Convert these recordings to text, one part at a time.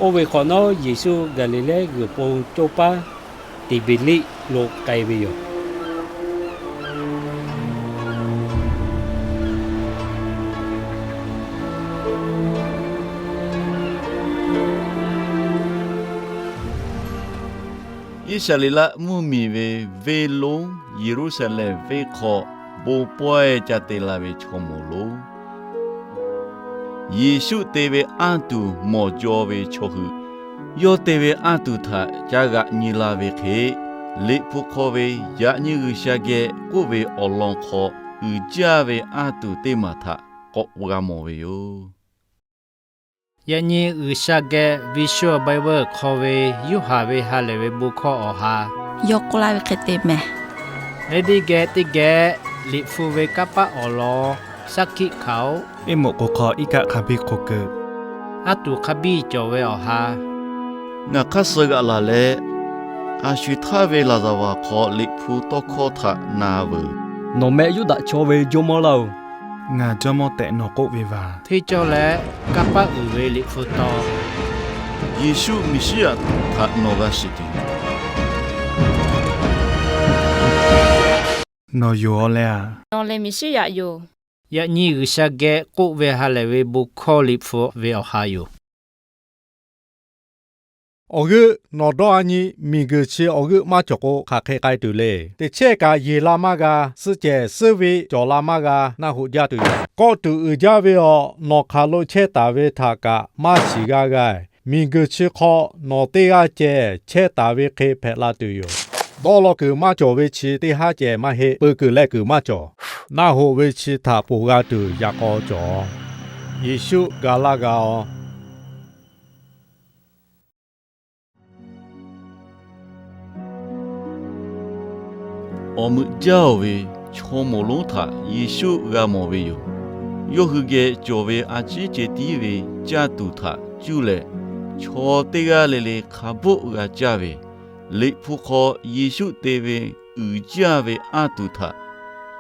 Oˇ ve hk'awꞈ nawˉ Yeˍsuˆ Gaˍliˍlehˇ g'uiˬ po coˇ paˉ Tiˍbeˍriˆ lo k'ai ve yoˬ. Iˉsaˍreˍlaˆ mvuhˇ miˬ ve venˇ lonˉ Yeˍruˆsaˍlehnˍ venˇ hk'aw bon pawehˇ ca te la ve chaw moˍ lonˉ, Yeˍsuˆ te ve anˇ tuˬ mawˬ jaw ve chaw hui, yawˇ te ve anˇ tuˬ htaꞈ ca g'aꞈ nyi la ve hk'e, Liꞈ hpu hk'aw ve yaꞈ nyi G'uiˬsha geh k'oˆ ve awˬ lawn hk'aw uiˍ jaˇ ve anˇ tuˬ teˇ maˬ htaꞈ k'awꞈ g'a mawˬ ve yoˬ. Yaꞈ nyi G'uiˬsha geh Visual Bible hk'aw ve Yoˇhanˬ ve ha lehˬ ve bon hkawˇ awˬ ha, yawˇ k'oˆ laˇ ve hk'e te mehˬ. Lehˬ teˇ geh teˇ geh Liꞈ hpu ve kanˇ paˆ awˬ lawn saˉ hkiˆ hkanˍ-oˆ. Iˉ moꞈ k'o hk'aw iˉ kaˆ hk'a biˇ hk'o keu, aˉ tuˬ hk'a biˇ cawˬ ve awˬ ha. Ngaˬ hk'aˇ suh g'aꞈ laˬ leh, a sho-eˬ htaˇ ve laˍzaˍvaˍ hk'aw Liꞈ hpu tawˇ hkawˇ htaꞈ na veuˬ. Nawˬ meh Yuˇdaꞈ chaw ve jawˇmawˇ laˇ-oˬ. Ngaˬ jawˇmawˇ tehꞈ nawˬ k'oˆ ve vaˬ. Hteˇ cawˇ leh kanˇ paˆ uiˍ ve Liꞈ hpu taw, Yeˍsuˆ Meˍsiˉyaꞈ htaꞈ nawˬ g'a shiˍ tuˬ yoˬ. Nawˬ yoˬ-aw leh a, nawˬ lehˬ Meˍsiˉyaꞈ yoˬ. Yaꞈ nyi G'uiˬsha geh k'oˆ ve ha lehˬ ve bon hkawˇ Liꞈ hpu ve awˬ ha yoˬ. Awˬ g'euˆ nawˬ dawˇ a nyi, miˬguiˬ chi awˬ g'euˆ maˇ cawˬ k'o, hk'aˬ hk'e k'ai tuˬ le. Teˇ chehˇ kaꞈ yeˬ la maˇ g'a, suhˆ cehˬ suhˆ ve cawˬ la maˇ g'a, naˆ hoꞈ jaˇ tuˬ yoˬ. Kawˆ tuˬ uiˍ jaˇ ve awˬ nawˬ hk'aˬ lo chehˇ taˍ ve htaꞈ kaꞈ maˇ shiˍ g'a g'a. Miˬguiˬ chi hk'aw nawˬ teˇ g'aˇ ceh chehˇ taˍ ve hk'e hpehꞈ la tuˬ yoˬ. Dawˇ law kuiˬ maˇ cawˬ ve chi teˇ haˉ ceh maˇ heˆ. Peu kuiˬ leh kuiˬ maˇ cawˬ. Naˆ hoꞈ ve chi htaꞈ ponˬ g'a tuˬ yaꞈ k'aw cawˬ. Yeˍsuˆ ga laˇ g'a-oˬ. Awˬ meuꞈ jaˇ-oˬ ve chaw moˍ lonˉ htaꞈ Yeˍsuˆ g'a mawˬ ve yoˬ. Yawˇ hui geh cawˬ ve a ciˉ ceh tiˉ ve caˇ tuˬ htaꞈ cuˇ leh, chaw teˇ g'aˇ le le hk'a bvuhˆ g'a caˇ ve, Liꞈ hpu hk'aw Yeˍsuˆ te ve uiˍ jaˇ ve anˇ tuˬ htaꞈ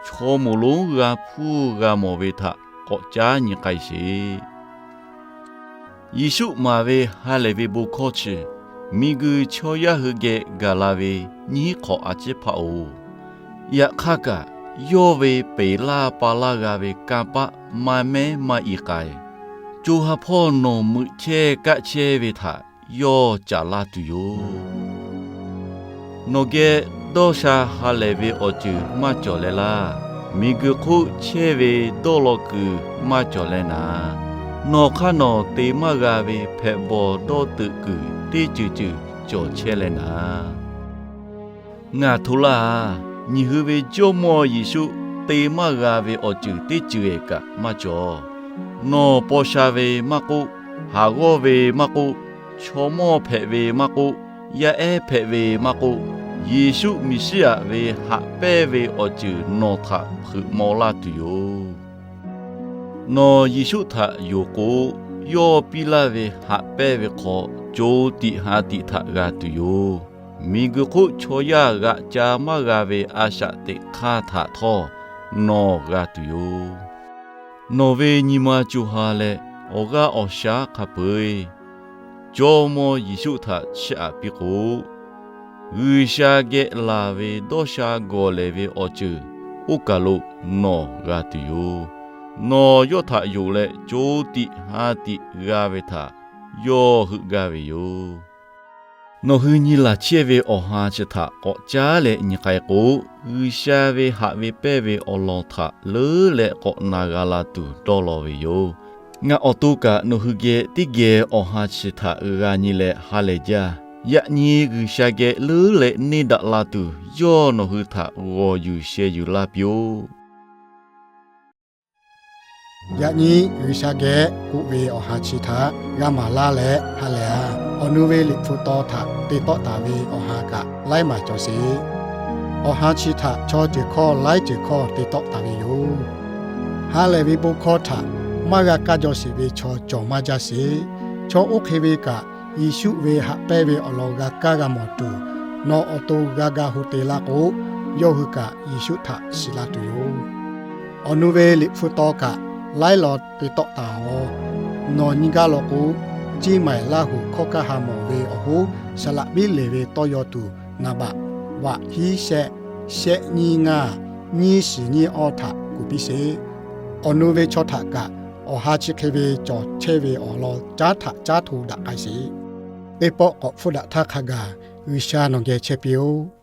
chaw moˍ lonˉ g'a hpuˇ g'a mawˬ ve htaꞈ k'awꞈ caˉ nyi k'ai sheˍ. Yeˍsuˆ maˍ ve ha lehˬ ve bon hkawˇ chi, miˬguiˬ chaw yaˇ hui geh gaˬ la ve nyiˉ hk'awꞈ a ciˉ hpaˇ-oˬ. Yaꞈ hk'aˇ kaꞈ, yawˇ ve peˬ laˇ pa laˇ g'a ve kanˇ paˆ maˇ mehˉ maˇ i k'ai. Co ha hpawˇ nawˬ meuꞈ chehˇ kaˆ chehˇ ve htaꞈ yawˇ caˍ laˇ tuˬ yoˬ. Nawˬ geh dawˇ sha ha lehˬ ve awˬ ceuˬ maˇ cawˬ leh laˇ. Miˬguiˬ hk'oˆ chehˇ ve dawˇ law kuiˬ maˇ cawˬ leh naˍ, nawˬ hk'aˇ nawˬ te maˇ g'a ve hpehꞈ bawˬ dawˇ teuꞈ kuiˬ teˇ ceuˬ ceuˬ cawˬ chehˇ leh naˍ. Ngaˬ hto laˇ-a. Nyi hui ve Jawˇmawˇ Yeˍsuˆ te maˇ g'a ve awˬ ceuˬ teˇ ceuˬ-ehˍ kaꞈ maˇ cawˬ. Nawˬ paw sha ve maˇ k'oˆ, haˍ g'awˇ ve maˇ k'oˆ, chaw mawˇ hpehꞈ ve maˇ k'oˆ, yaˇ ehˉ hpehꞈ ve maˇ k'oˆ, Yeˍsuˆ Meˍsiˉyaꞈ ve haꞈ pehnˇ ve awˬ ceuˬ nawˬ htaꞈ hpeuꞈ maw laˇ tuˬ yoˬ. Nawˬ Yeˍsuˆ htaꞈ yonˍ k'o, yawˇ piˇ laˇ ve haꞈ pehnˇ ve hk'aw co tiꞈ ha tiꞈ htaꞈ g'a tuˬ yoˬ. Miˬguiˬ hk'oˆ chaw yaˇ g'aꞈ ca maˇ g'a ve a shaꞈ teꞈ hk'aˇ htaꞈ htawˇ nawˬ g'a tuˬ yoˬ. Nawˬ ve nyi ma co ha leh awˬ g'aˇ awˬ shaˉ hk'a peu-eˬ Jawˇmawˇ Yeˍsuˆ htaꞈ chiˇ aꞈ piˇ k'o, G'uiˬsha geh laˬ ve dawˇ sha gawˬ lehˬ ve awˬ ceuˬ oˇ kaˬ lo nawˬ g'a tuˬ yoˬ. Nawˬ yawˇ htaꞈ yonˍ leh co tiꞈ ha tiꞈ g'a ve htaꞈ yawˇ heuˆ gaˇ ve yoˬ. Nawˬ hui nyi laˬ chehˇ ve awˬ ha chi htaꞈ k'awꞈ caˉ leh nyi k'ai k'o, G'uiˬsha ve haꞈ ve pehnˇ ve awˬ lawn htaꞈ leuˉ leh k'awꞈ na g'a la tuˬ dawˇ law ve yoˬ. Ngaˬ awˬ to kaꞈ nawˬ hui geh teˇ geh awˬ ha chi htaꞈ g'a nyi leh ha lehˬ jaˇ. Yaꞈ nyi G'uiˬsha geh leuˉ leh neˇ daꞈ la tuˬ yawˇ nawˬ hui htaꞈ g'awˬ yuˬ sheh yuˬ laˇ piˇ-oˆ. Yaꞈ nyi G'uiˬsha geh k'oˆ ve awˬ ha chi htaꞈ g'a maˍ laˇ leh ha lehˬ-a. Awˬ nu ve Liꞈ hpu taw htaꞈ te tawˆ taˍ ve awˬ ha kaꞈ laiˉ maˬ cawˬ sheˍ. Awˬ ha chi htaꞈ chaw ceuˬ hkawˇ laiˉ ceuˬ hkawˇ te tawˆ taˍ ve yoˬ. Ha lehˬ ve bon hkawˇ htaꞈ maˇ g'a kaˇ jaw sheˍ ve chaw cawˬ maˇ jaˇ sheˍ. Chaw oˇ hk'e ve kaꞈ, Yeˍsuˆ ve haꞈ pehnˇ ve awˬ lawn g'a kaˇ g'a mawˬ tuˬ, nawˬ awˬ to g'a ga hu te laˇ k'o, yawˇ hui kaꞈ Yeˍsuˆ htaꞈ shiˍ la tuˬ yoˬ. Awˬ nu ve Liꞈ hpu taw kaꞈ laiˉ law te tawˆ taˍ-oꞈ. Nawˬ nyi gaˇ law k'o, Ceˇ maiˍ Laˇ huˍ hkawˇ kaˇ ha mawˬ ve awˬ hoˉ saˍ laꞈ piˉ lehˬ ve tawˇ yaw tuˬ, naˍ baꞈ vaꞈ hiˉ shehˆ, shehˆ nyiˇ ngaˇ, nyiˇ shiˍ nyiˇ awˇ htaꞈ kuˬ piˇ sheˍ. Awˬ nu ve chaw htaꞈ kaꞈ awˬ ha chi hk'e ve cawˬ chehˇ ve awˬ lawn caˉ htaꞈ caˉ hto daꞈ k'ai sheˍ. Teˇ pawˆ k'awꞈ hpfuhˇ daꞈ htaˇ hk'a gaˬ G'uiˬsha nawˬ geh chehˇ piˇ-oˆ.